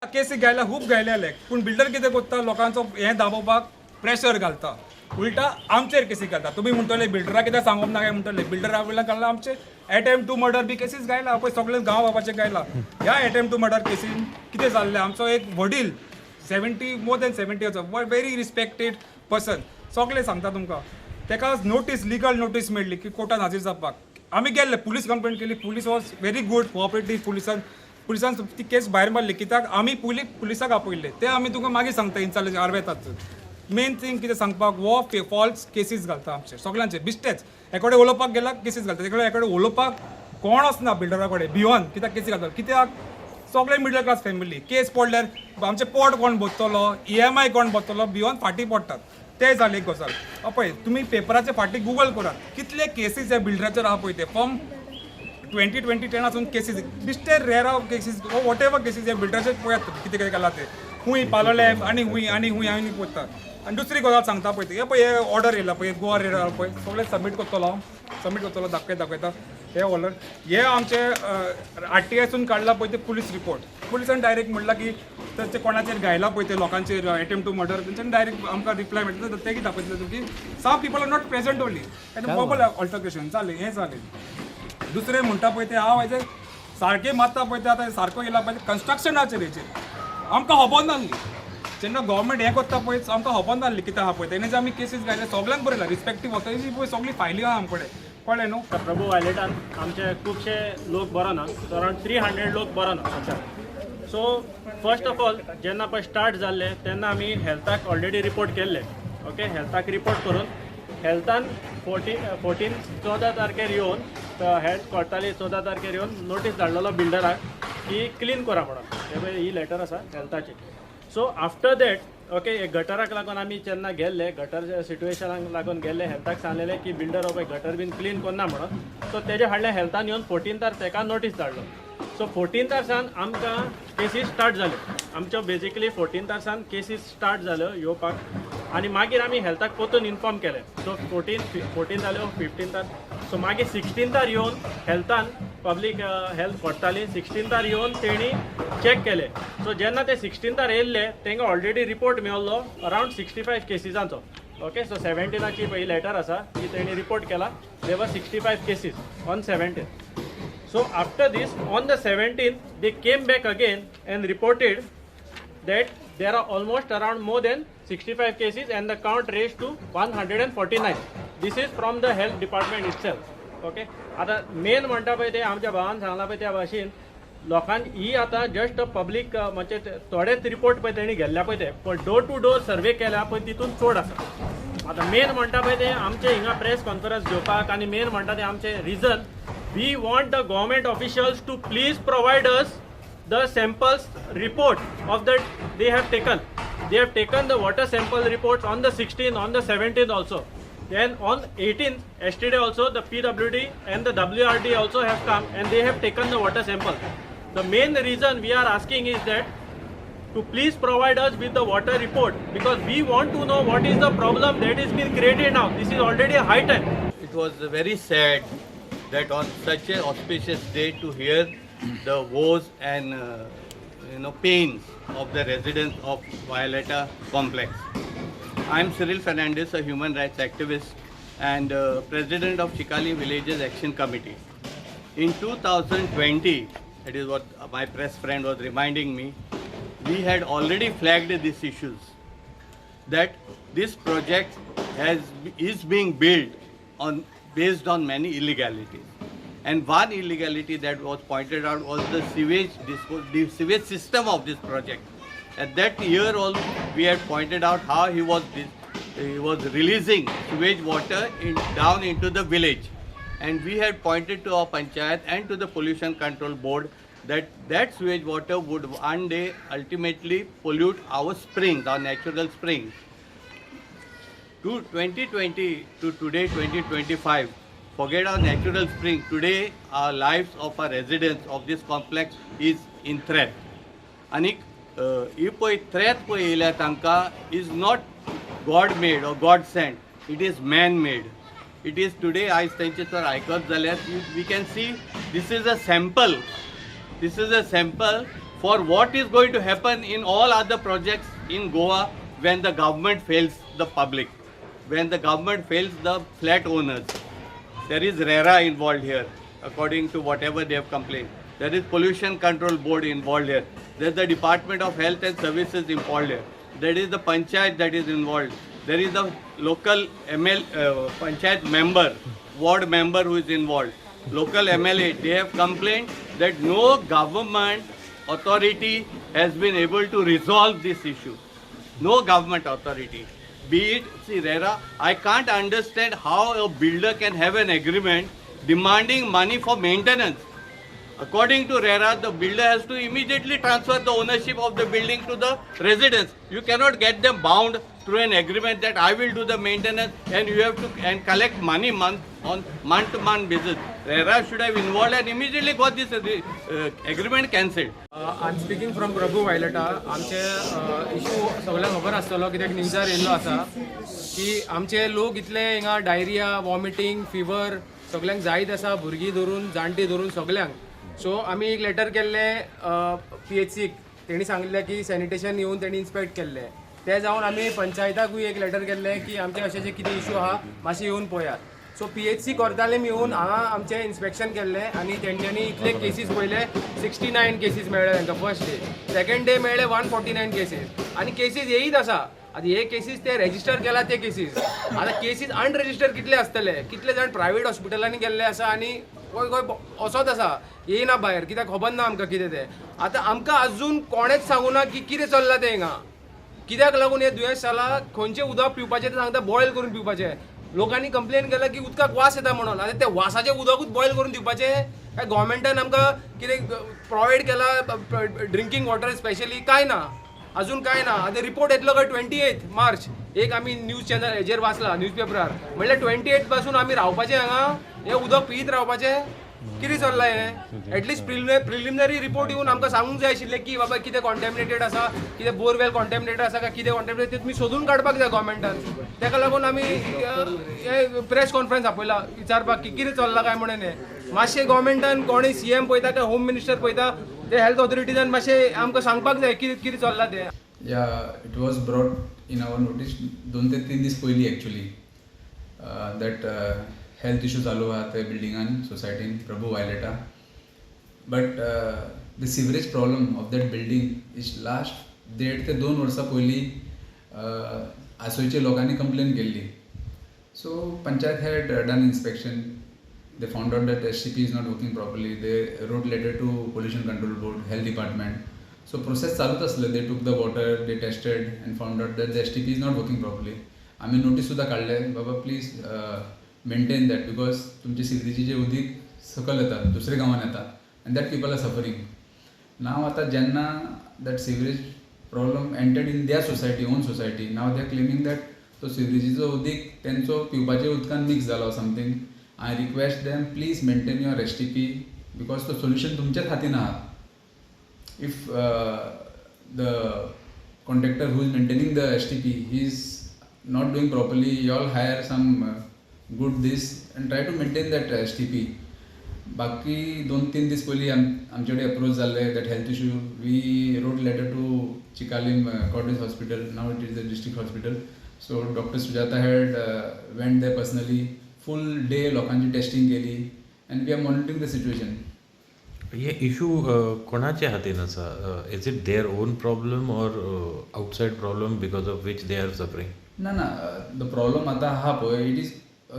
केसी घायला, खूब घायलेले, पूण बिल्डर कितें करता, लोकांचो हें दाबोवपाक प्रेशर घालता, उलटा आमचेर केसी घालता. तुमी म्हणटले बिल्डराक कित्याक सांगप ना काय म्हणटले. बिल्डरा वयल्यान घालला आमचे एटेम्प्ट टू मर्डर बी केसीस घायला पळय, सगळे गांव बाबाचे घायला. ह्या एटेम्प्ट टू मर्डर केसीन कितें जाल्लें, आमचो एक वडील 70, more than 70 years, very respected person, सगळे सांगता तुमकां, ताका नोटीस, लिगल नोटीस मेळ्ळी की कोर्टान हाजीर जावपाक. आमी गेल्ले, पुलीस कंप्लेन केली. Police was very good, cooperative. पुलिसान ती केस भायर मारली, कित्याक आमी पुलिसाक आपयल्ले. ते आमी तुमकां मागीर सांगता. इन्चाले आरवेतात. मेन थिंग कितें सांगपाक, हो फॉल्स केसीस घालता आमचेर सगळ्यांचेर. बिश्टेच एकोडे उलोवपाक गेल्यार केसीस घालता, तेकडे एकोडे उलोवपाक कोण ना बिल्डरा कडेन भिवन, कित्याक केसी घालता? कित्याक सगळे मिडल क्लास फॅमिली, केस पडल्यार आमचें पोट कोण भरतलो, ईएमआय कोण भरतलो, भिवन फाटीं पडटात. ते जाले एक गजाल. पळय, तुमी पेपराचे फाटीं गुगल करात, कितले केसीस ह्या बिल्डराचेर आहा पळय ते. फ्रॉम 20 20 10 आसून केसीस बिश्टे RERA cases, what ever cases ह्या बिल्डराचेर पळयात तुमी कितें कितें केलां ते. खूंय पालोलें आनी खूंय आनी खूंय आनी पळयता. आनी दुसरी गजाल सांगता पळय, हे पळय, हे ऑर्डर येयला पळय, गोवा रेरा पळय, सगळें सबमीट करतलो हांव, सबमीट करतलो, दाखयता दाखयता. हे ऑर्डर हे आमचे आरटीआयसून काडला पळय ते पुलीस रिपोर्ट. पुलिसान डायरेक्ट म्हणलां की तांचे कोणाचेर घायला पळय ते लोकांचेर एटेम्प्ट टू मर्डर, तेंच्यानी डायरेक्ट आमकां रिप्लाय मेळटा ते कितें दाखयतले तुमकी, some people are not present only आनी मोबायल ऑल्टरकेशन जालें, हें जालें. दुसरें म्हणटा पळय ते हांव हेजे सारकें मारता पळय ते आतां सारको येयला पळय कन्स्ट्रक्शनाचेर. हेचेर आमकां खबर नासली. जेन्ना गव्हर्मेंट हें करता पळय, आमकां खबर नासली कितें आहा पळय. तेणे जे आमी केसीस घायले, सगल्यांक बरयला, रिस्पेक्टीव ऑथॉरिटी पळय, सगळी फायली आहा आमकडे, कळ्ळें न्हू? प्रभू वायलेटान आमचे खुबशे लोक बरो ना, अरावंड 300 लोक बरो ना सद्या. सो फर्स्ट ऑफ ऑल, जेन्ना पळय स्टार्ट जाल्ले तेन्ना आमी हेल्थाक ऑलरेडी रिपोर्ट केल्ले. ओके, हेल्थाक रिपोर्ट करून हेल्थान 14 14 तारखेर येवन, हेल्थ कोर्टाली 14 तारखेर येवन नोटीस धाडलेलो बिल्डराक की क्लीन करा म्हणून. हे पळय, ही लेटर आसा हेल्थाची. सो आफ्टर that, okay, गटराक लागून आमी जेन्ना गेल्ले, गटर सिट्युएशनाक लागून गेल्ले, हेल्थाक सांगलेले की बिल्डर हो पळय गटर बीन क्लीन करना म्हणून. सो तेजे हाडले हेल्थान येवन 14तार तेका नोटीस धाडलो. सो 14तार सावन आमकां केसीस स्टार्ट जाल्यो. आमच्यो बेजिकली 14तार सावन केसीस स्टार्ट जाल्यो येवपाक आनी मागीर आमी हेल्थाक परतून इन्फॉर्म केलें. सो 14 जाल्यो, 15तार, सो मागीर 16तार येवन हेल्थान, पब्लीक हेल्थ कोट्टाली, 16तार येवन तेणी चॅक केले. सो जेन्ना ते 16तार येयल्ले, तांकां ऑलरेडी रिपोर्ट मेळ्ळो अरावंड 65 केसीसांचो. ओके, सो 17आची पळय लेटर आसा की तेणी रिपोर्ट केला, there were 65 cases on 17. So after this, on the 17th, they came back again and reported that there are almost around more than 65 cases and the count raised to 149. This is from the health department itself. Okay. आता main म्हणटा पळय ते आमच्या भावान सांगला पळय त्या भाशेन, लोकांक ही आतां जस्ट पब्लीक म्हणजे थोडेच रिपोर्ट पळय तेणी घेतल्या पळय ते, पण डोर टू डोर सर्वे केल्या पळय, तितून चड आसा. आतां मेन म्हणटा पळय ते आमचे हिंगा प्रेस कॉन्फरन्स घेवपाक आनी मेन म्हणटा ते आमचे reason, we want the government officials to please provide us the samples report of the they have taken. They have taken the water sample reports on the 16th, on the 17th also. Then on 18th, yesterday also, the PWD and the WRD also have come and they have taken the water sample. The main reason we are asking is that to please provide us with the water report, because we want to know what is the problem that is being created now. This is already a high time. It was very sad that on such a auspicious day to hear the woes and pains of the residents of Violeta complex. I am Cyril Fernandez, a human rights activist and president of Chikhali Villages Action Committee. In 2020, that is what my press friend was reminding me, we had already flagged these issues, that this project has is being built on based on many illegalities. And one illegality that was pointed out was the sewage system of this project. At that year also, we had pointed out how he was releasing sewage water down into the village. And we had pointed to our panchayat and to the pollution control board that that sewage water would one day ultimately pollute our springs, our natural springs. To 2020 to today 2025, forget our natural spring. Today, our lives of our residents of this complex is in threat. आनीक ही पळय threat पळय येयल्या तांकां is not God made or God sent, it is man made. It is today आयज तेंचे जर आयकत जाल्यार we can see this is a sample. This is a sample for what is going to happen in all other projects in Goa when the government fails the public, when the government fails the flat owners. There is RERA involved here, according to whatever they have complained. There is Pollution Control Board involved here. There is the Department of Health and Services involved here. There is the Panchayat that is involved. There is the local ML Panchayat member, ward member who is involved. Local MLA, they have complained that no government authority has been able to resolve this issue. No government authority. Be it, see, RERA, I can't understand how a builder can have an agreement demanding money for maintenance. According to RERA, the builder has to immediately transfer the ownership of the building to the residents. You cannot get them bound through an agreement that I will do the maintenance and you have to and collect money month on month to month basis. RERA should have involved and immediately got this agreement cancelled. I am speaking from Prabhu Violeta. आमचे issue सगळ्यांक खबर आसतलो, कित्याक न्यूजार येयल्लो आसा की आमचे लोक इतले हिंगा डायरिया, वॉमिटींग, फिवर सगळ्यांक जायत आसा, भुरगीं धरून जाणटी धरून सगळ्यांक. सो आमी एक लेटर केल्लें पीएचसीक. तेणी सांगिल्लें की सॅनिटेशन येवन तेणी इन्स्पेक्ट केल्लें. ते जावन आमी पंचायताकूय एक लेटर केल्लें की आमचे अशें जे कितें इशू आहा, मातशें येवन पळयात. सो पीएचसी कोर्तालीम येवन हांगा आमचें इन्स्पेक्शन केल्लें आनी तेंच्यांनी इतले केसीस पळयले, 69 केसीस मेळ्ळे तांकां फर्स्ट डे. सेकंड डे मेळ्ळे 149 केसीस आनी केसीस येयत आसा. आतां हे केसीस ते रेजिस्टर केला ते केसीस. आतां केसीस अनरेजिस्टर कितले आसतले, कितले जाण प्रायवेट हॉस्पिटलांनी गेल्ले आसा आनी खंय खंय वचत आसा, येयना भायर, कित्याक खबर ना आमकां कितें तें. आतां आमकां अजून कोणेच सांगूना ना की कितें चल्लां तें हिंगा, कित्याक लागून हें दुयेंस जालां. खंयचें उदक पिवपाचें तें सांगता बॉयल करून पिवपाचें. लोकांनी कंप्लेन केला की उदकाक वास येता म्हणून. आतां ते वासाचें उदकूच बॉयल करून दिवपाचें काय गोवोरमेंटान आमकां कितें प्रोवायड केला ड्रिंकींग वॉटर स्पेशली? कांय ना, अजून कांय ना. आतां रिपोर्ट येतलो काय 28 मार्च, एक आमी न्यूज चॅनल हेजेर वाचला न्यूज पेपरार. म्हणल्यार 28 पासून आमी रावपाचें हांगा, हें उदक पियत रावपाचें? कितें चल्लां हें? एटलिस्ट प्रिलिमिनरी रिपोर्ट येवन आमकां सांगूंक जाय आशिल्लें की बाबा कितें कॉन्टेमिनेटेड आसा, कितें बोरवेल कॉन्टेमिनेटेड आसा काय कितें कॉन्टेमिनेटेड, तें तुमी सोदून काडपाक जाय गोवोरमेंटान. ताका लागून आमी हे प्रेस कॉन्फरन्स आपयला विचारपाक की कितें चल्लां काय म्हणून हें. मातशें गोवोरमेंटान कोणूय सीएम पळयता काय होम मिनिस्टर पळयता, ते हेल्थ ऑथॉरिटीजान मातशें आमकां सांगपाक जाय कितें कितें चल्लां तें. Yeah, it was brought in our notice 2 ते 3 दीस पयलीं एक्चुली that health issue चालू आहा त्या बिल्डिंगान, सोसायटीन, Prabhu वायलेटा. But the sewerage problem of that building is last 1.5 ते 2 वर्सां पयलीं आसोयच्या लोकांनी कंप्लेन केल्ली. So panchayat had done inspection. They found out that STP is not working properly. They wrote letter to Pollution Control Board, Health Department. So process चालूच असले. They took the water, they tested and found out that the STP is not working properly. आम्ही notice सुद्धा काडले, बाबा please maintain that, because तुमचे सिवरेजीचे उदीक सकयल येता, दुसऱ्या गांवान येता and that people are suffering now. आतां जेन्ना that sewerage problem entered in their society, own society, now they are claiming that तो सिवरेजीचो उदीक तेंचो पिवपाच्या उदकान मिक्स जालो something. I request them, please maintain your STP, because तो सोल्युशन तुमच्याच हातीन आहा. If the contractor who is maintaining the STP, he is not doing properly, you all hire some good this and try to maintain that STP. बाकी 2-3 दीस पयलीं आमचे कडेन approach जाल्ले that health issue. We wrote letter to Chicalim Cottage Hospital, now it is the district hospital. So Doctor Sujata had went there personally, full day लोकांची testing केली and we are monitoring the situation. हे issue कोणाच्या हातीन आसा? Is it their own problem or outside problem because of which they are suffering? ना ना, the problem आतां आहा पळय, it is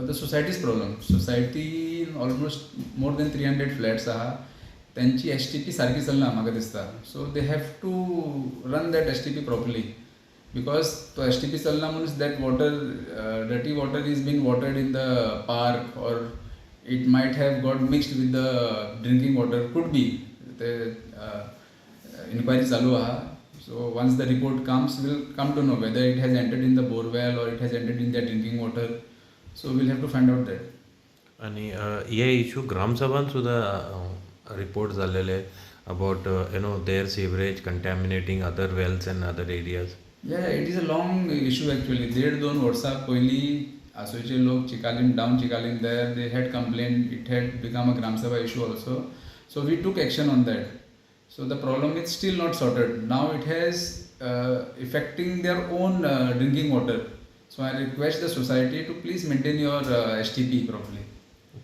the society's problem. Society almost more than 300 flats आहा, तेंची एस टी पी सारकी चलना म्हाका दिसता. So they have to run that STP properly, because तो एस टी पी चलना म्हणून that water, dirty water is been watered in the park or it might have got mixed with the drinking water, could be. ते enquiry चालू आहा. So once the report comes, we'll come to know whether it has entered in the borewell or it has entered in the drinking water. So we'll have to find out that. आनी हे issue ग्रामसभान सुद्दां report जाल्लेले about their sewerage contaminating other wells and other areas? Yeah, it is a long issue actually. 1.5-2 वर्सां पयलीं आसोयचे लोक Chicalim, down Chicalim there, they had complain. It had become a Gram Sabha issue also. So we took action on that. So the problem is still not sorted. Now it has affecting their own drinking water. So I request the society to please maintain your STP properly.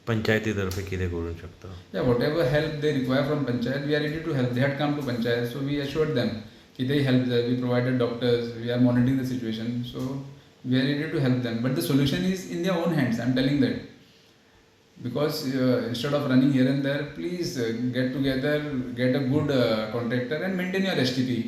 पंचायती तर्फे कितें करूंक शकता? Yeah, whatever help they require from panchayat, we are ready to help. They had come to panchayat, so we assured them ki they help. We provided doctors, we are monitoring the situation, so we are ready to help them. But the solution is in their own hands, I am telling that. Because instead of running here and there, please get together, get a good contractor and maintain your STP.